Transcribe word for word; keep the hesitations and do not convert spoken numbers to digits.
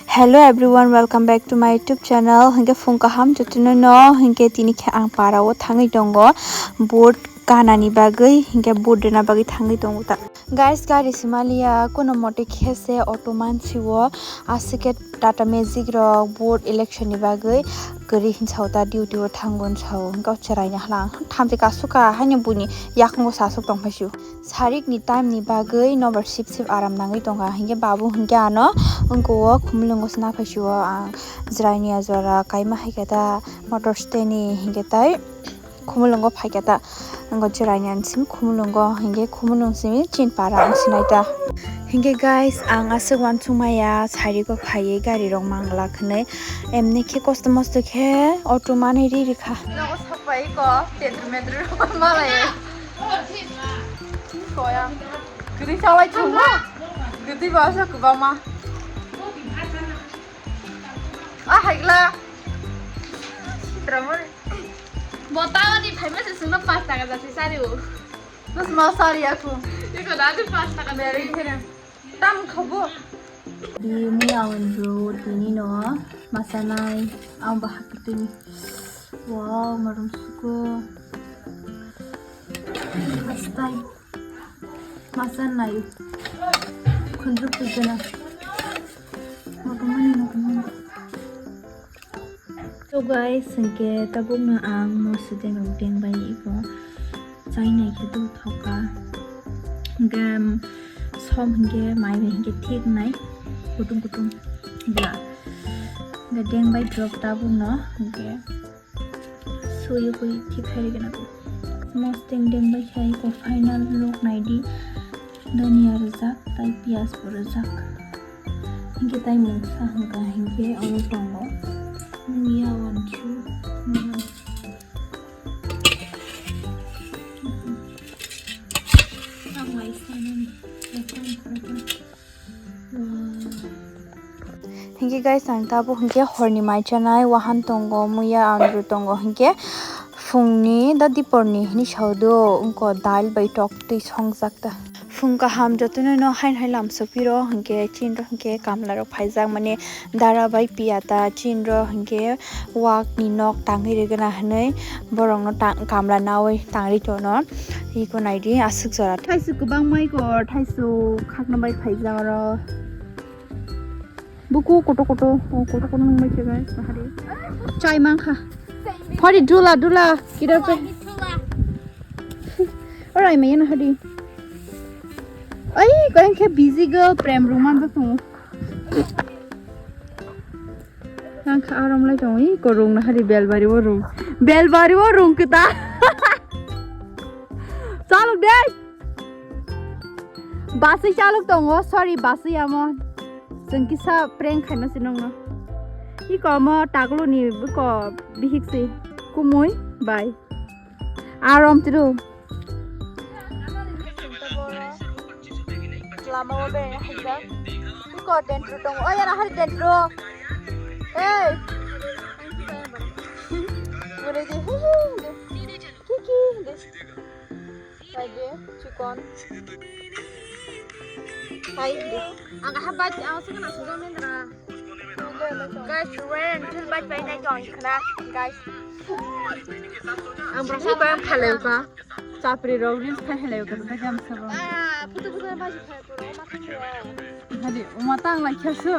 Hello everyone, welcome back to my YouTube channel. Hinkhe phung kaham jotono no, hinkhe tini khe ang para o thangwi tongo, boat kanani bagwi, hinkhe boat rwna bagwi thangwi tongo ta. Guys, gari simaliya, kono mote khe se auto mansi o, aswk khe Tata Magic rok board election ni bagwi kwrwi hinsa o ta duty o thango hinsa o, hinkhe o chwrai ni hwlang thamchi kasuk ka haino buini yakung o sasuk tong phai sio. Sarik ni time ni bagwi nobar sip sip aram nangwi tongkha, hinkhe babu hinkhe ano wngko o khumulwngo sna phai sio, ang chwrai ni a jora kaima hai khe ta motor stand ni hinkhe tai. Khumulwngo phaikha ta, wngkha chwraini ang simi khumulwngo, hinkhe khumulwng simi chin para ang sinai ta. Hinkhe guys, ang aswk uansukmaya sarigo phaiwi gari rok manglak hinwi, emni khe kosto mosto khe auto manwi ri rikha. Nogo sapai ko, tedru medru malai. Koya. Gidi salai chungo. Gidi bahasa kubama. Ah, haigla. Tramori. Bo tawani phaima se sungno pash taka jasi sari o. Bas ma sari aku. Iko da tu pash taka. Beri khere. Tam khabo. Di mui awan bro tini no masanai ang bahak tini. Wow, marum suko. First time. Masanai. Khunjuk pujana. Makamani, makamani. So guys, hinkhe tabukno ang moso deng rok deng bai iko chainai khe dul thoka. Hinkhe som hinkhe mai bai hinkhe thik nai kutung kutung bla. Hinkhe deng bai drop tabukno hinkhe sui hui thik hai gana ko. Mos deng deng bai khai ko final look nai di. Dhania rwjak tai piyaj bo rwjak. Hinkhe tai mungsa hwnkha hinkhe omo tongo. Muya wansu. Ang mai sanani. Wow. Hinkhe guys, ang tabuk hinkhe horni mai chanai wahan tongo, muya andru tongo hinkhe phungni da diporni hinwi sao do wngkha dal bai tok twi songjak ta. Phung kaham jotono no hain hai lamsok piro hinkhe chinro hinkhe kamla rok phaijak mani dara bai piya ta chinro hinkhe wak ni nok tangwi rwgwna hinwi borok no ta-, kamla nawi tangri tono iko naidi aswk jora. Thaisu kwbang mai ko thaisu khakna bai phaijak oro. Buku koto koto, oh, koto koto nung mai khe guys, bahari. Chai mangkha. Phari dula dula, kidar pe. Orai mai na hadi. Ai, kau yang khe busy girl, prem room an tuh. Nang kha aram lai tong, i ko room na hadi belbari wo room. Belbari wo room kita. Chaluk deh. Basi chaluk tongo, sorry, basi amo. Chwng kisa prank khaima se nongno. Iko amo taglo ni biko bihik se kumui bai. Arom tiro. Lama o be hajak. Iko dentro tongo. Oh, yana hari dentro. Hey. Mure je. Kiki. Hai de, chikon. Hai de. Ang aha baj, ang sing na sujo mendra. Guys, restaurant til baj bai nai tong khna, guys. Ang berasa bayam khaleu ka. Chapri rok reels khai khaleu ka, bajam sabo. Ah, putu putu baj khai puro, ma khai. Hadi, uma tang lai khasu.